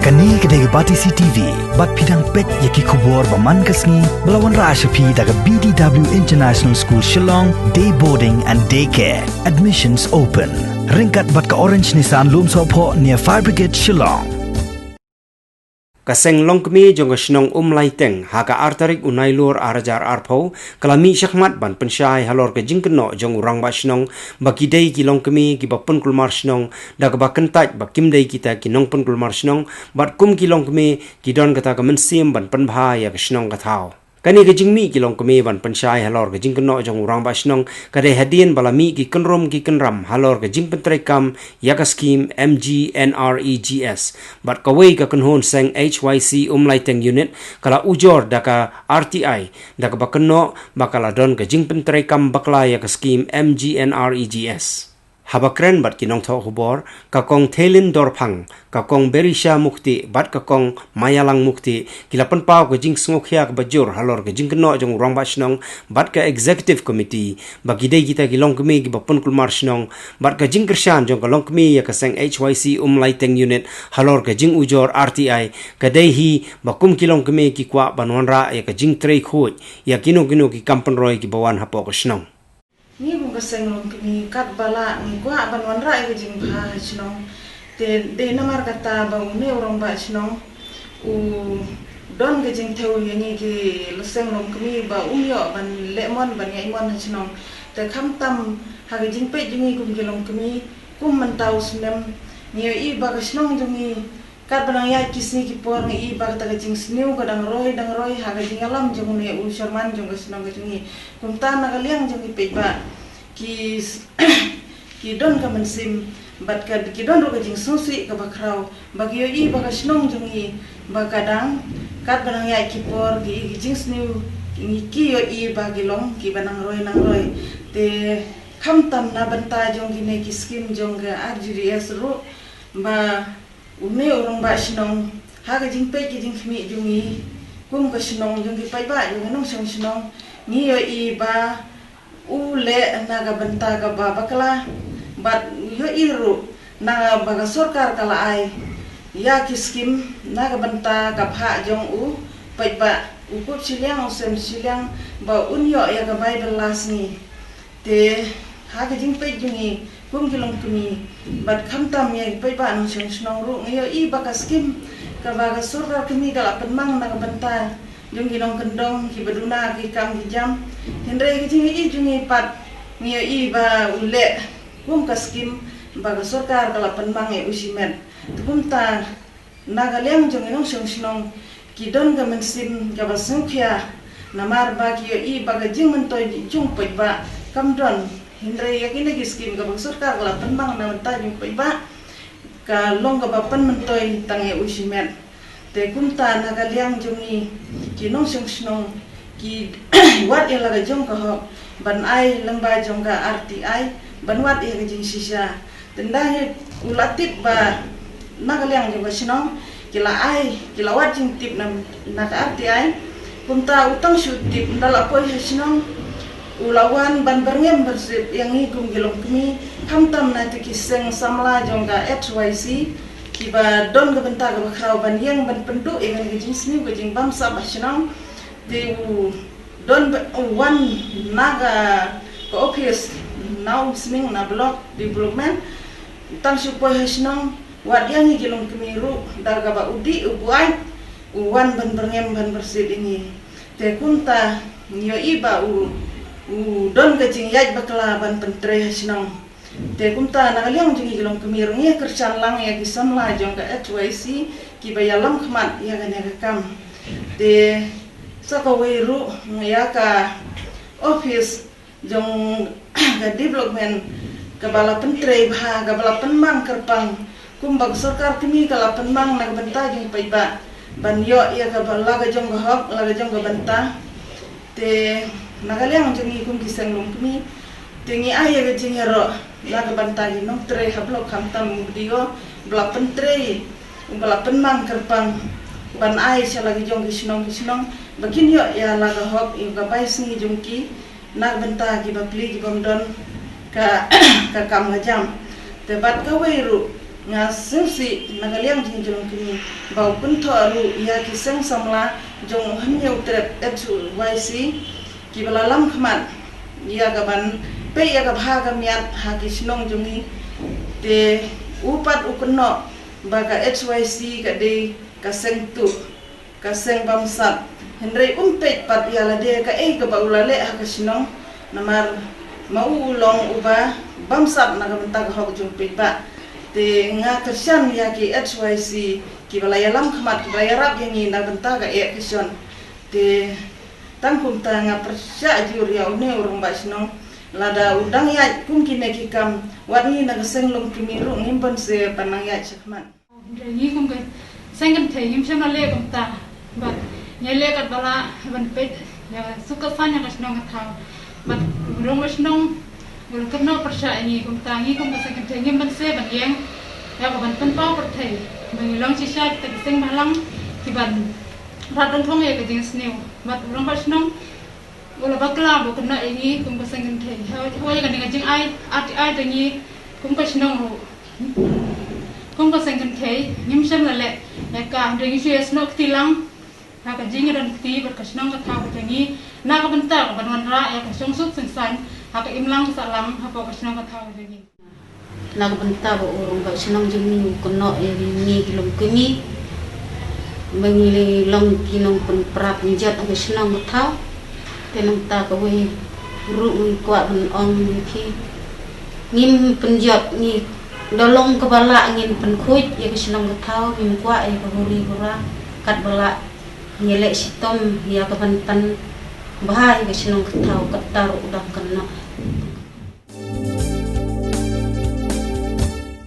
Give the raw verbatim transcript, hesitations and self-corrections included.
Kane ka dei ka Batesi T V, bad phi dang peit ïa ki khubor ba man ka sngi, ba la wanrah sha phi da ka B D W International School Shillong, Day Boarding and Day Care. Admissions open. Ryngkat bad ka Orange Nissan Lumsohphoh near Fire Brigade Shillong. Ka seng longkmie jong ka shnong Umlaiteng, ha ka ar tarik u Nailur ar hajar arphew, ka la mih shakhmat ban pynshai halor ka jingkynnoh jong u rangbah shnong, ba ki dei ki longkmie kiba pynkulmar shnong, da kaba kyntait ba kim dei kita ki nongpynkulmar shnong, bad kum ki longkmie ki don kata ka mynsiem ban pynbha ïa ka shnong ka thaw. Kane ka jingmih ki longkmie ban pynshai halor ka jingkynnoh jong u rangbah shnong, ka dei hadien ba la mih ki kynrum ki kynram halor ka jingpyntreikam ïa ka skim M G N R E G S. Bad kawei ka kynhun seng H Y C Umlaiteng Unit, ka la ujor da ka R T I, da kaba kynnoh ba ka la don ka jingpyntreikam bakla ïa ka skim M G N R E G S. Haba kren bad ki nongthoh khubor, ka Kong Thelin Dorphang, ka Kong Berisha Mukhti, bad ka Kong Mayalang Mukhti, ki la pynpaw ka jingsngewkhia kaba jur halor ka jingkynnoh jong u rangbah shnong, bad ka Executive Committee, ba ki dei kita ki longkmie kiba pynkulmar shnong, bad ka jingkyrshan jong ka longkmie ïa ka seng H Y C Umlaiteng Unit, halor ka jingujor R T I, ka dei hi ba kum ki longkmie ki kwah ban wanrah ïa ka jingtrei khuid ïa kino kino ki kam pynroi kiba wan hapoh ka shnong. Ngi kum ka seng longkmie katba lah ngi kwah ban wanrah ïa ka jingbha ha shnong. Te dei namar kata ba une u rangbah shnong u don ka jingthew ïa ngi ki la seng longkmie ba um ïoh ban leh mon ban ïaid mon ha shnong. Te khamtam ha ka jingpeit jong ngi kum ki longkmie, kum mynta u snem, ngi ïohi ba ka shnong jong ngi katba nang ïaid ki sngi ki por ngi i ba kata ka jingsniew ka dang roi dang roi ha ka jingïalam jong une u chairman jong ka shnong ka jong ngi. Kumta na ka liang jong ki paidbah ki s- ki don ka mynsiem bad ka ki don ruh ka jingsngewsih kaba khraw ba ki ïohi ba ka shnong jong ngi ba ka dang katba nang ïaid ki por ki i ki jingsniew ki ngi ki ïohi ba ki long kiba nang roi nang roi. Te khamtam na bynta jong kine ki skim jong ka R G D S ruh ba une u rangbah shnong ha ka jingpeit ka jingkhmih jong ngi kum ka shnong jong ki paidbah jong ki nongshong shnong ngi ïohi ba u leh na ka bynta kaba bakla bad ïohi ruh na ba ka sorkar ka la ai ïa ki skim na ka bynta ka phah jong u paidbah u kup shiliang u sem shiliang ba un ïoh ïa ka bai bylla sngi. Te ha ka jingpeit jong ngi kum ki longkmie bad khamtam ïa ki paidbah nongshong shnong ruh ngi ïohi ba ka skim kaba ka sorkar kmie ka la pynmang na ka bynta jong ki nongkyndong kiba duna ki kam ki jam. Hynrei ka jingïohi jong ngi pat ngi ïohi ba u leh kum ka skim ba ka sorkar ka la pynmang ïa u shimet. Te kumta na ka liang jong ki nongshong shnong ki don ka mynsiem kaba sngewkhia namar ba ki ïohi ba ka jingmyntoi jong paidbah kam don. Hynrei ïa kine ki skim kaba ka sorkar ka la pynmang na bynta jong paidbah ka long kaba pynmyntoi tang ïa u shimet. Te kumta na ka liang jong ngi ki nongshong shnong ki wad ïa la ka jong ka hok ban ai lyngba jong ka R T I ban wad ïa ka jingshisha. Te nda hi u la tip ba na ka liang jong ka shnong ki la ai ki la wad jingtip na na ka R T I. Kumta u tang shu tip nda la poi ha shnong u la wan ban byrngem byrsit ïa ngi kum ki longkmie khamtam na te ki seng samla jong ka H Y C kiba don ka bynta kaba khraw ban ïeng ban pynduh ïa ngi ka jingsniew ka jingbamsap ha shnong. Te u don ba- u wan na ka ka office na Umsning na block development tang shu poi ha shnong wad ïa ngi ki longkmie ruh da kaba u dih u buaid u wan ban byrngem ban byrsit ïa ngi. Te kumta ngi ïohi ba u u don ka jingïaid bakla ban pyntrei ha shnong. Te kumta na ka liang jong ngi ki longkmie ruh ngi kyrshan lang ïa ki samla jong ka H Y C kiba ïalam khmat ïa kane ka kam. Te sa kawei ruh ïa ka office jong ka development kaba la pyntrei bha kaba la pynmang kyrpang kumba ka sorkar kmie ka la pynmang na ka bynta jong paidbah ban ïoh ïa kaba la ka jong ka hok la ka jong ka bynta. Te na ka liang jong ngi kum ki seng longkmie te ngi ai ïa ka jingïaroh na ka bynta ki nongtrei ha block khamtam u B D O ba la pyntrei ba la pynmang kyrpang ban ai sha la ki jong ki shnong ki shnong ba kin ïoh ïa la ka hok ïa ka bai sngi jong ki na ka bynta ki bapli ki bym don ka ka kam ka jam. Te bad kawei ruh Nga sngewsih na ka liang jong ki longkmie ba u kynthoh ruh ïa ki seng samla jong u Hynñiewtrep H Y C kiba la lam khmat ïa ka ban peit ïa ka bha ka miat ha ki shnong jong ngi. Te u pat u kynnoh ba ka H Y C ka dei ka seng tuh, ka seng bamsap. Hynrei um peit pat ïa lade kaei kaba u la leh ha ka shnong, namar ma u u long uba bamsap na ka bynta ka hok jong u paidbah. Te nga kyrshan ïa ki H Y C kiba la ïalam khmat, kiba la ïarap ïa ngi na ka bynta ka election. Te tang kumta nga pyrshah jur ïa une u rangbah shnong, lada u dang ïaid kum kine ki kam, wat ngi na ka seng longkmie ruh ngim banse ban nang ïaid shakhmat. Hynrei ngi kum ka seng kynthei ngim shym la leh kumta. Bad ngi leh katba lah ban peit ïa ka suk ka saiñ ïa ka shnong ka thaw. Bad u rangbah shnong u la kynnoh pyrshah ïa ngi kumta, ngi kum ka seng kynthei ngim banse ban ïeng ïa ka ban pynpaw pyrthei ba ngi long shisha kita ki seng bhalang kiban rat dongthong ïa ka jingsniew. Bad u rangbah shnong u la bakla ba u kynnoh ïa ngi kum ka seng kynthei. Hooid, hooid, kane ka jingai, ar, ai da ngi kum ka shnong ruh. Kum ka seng kynthei ngim shym la leh ïa ka, hynrei ngi shu ïasnoh kti lang ha ka jingïadon kti bad ka shnong ka thaw ka jong ngi na ka bynta ka ban wanrah ïa ka shongsuk shongsaiñ ha ka imlang ka sahlang hapoh ka shnong ka thaw ka jong ngi. Na ka bynta ba u rangbah shnong jong ngi u kynnoh ïa ngi ki longkmie ba ngi long ki nongpynpra pynjot ha ka shnong ka thaw. Te nangta kawei ruh ngi kwah ban ong ïa ki, ngim pynjot, ngi da long kaba lah ngin pynkhuid ïa ka shnong ka thaw, ngim kwah ïa ka huri hura. Katba lah ngi leh shitom ïa ka ban pynbha ïa ka shnong ka thaw, kata ruh u dang kynnoh.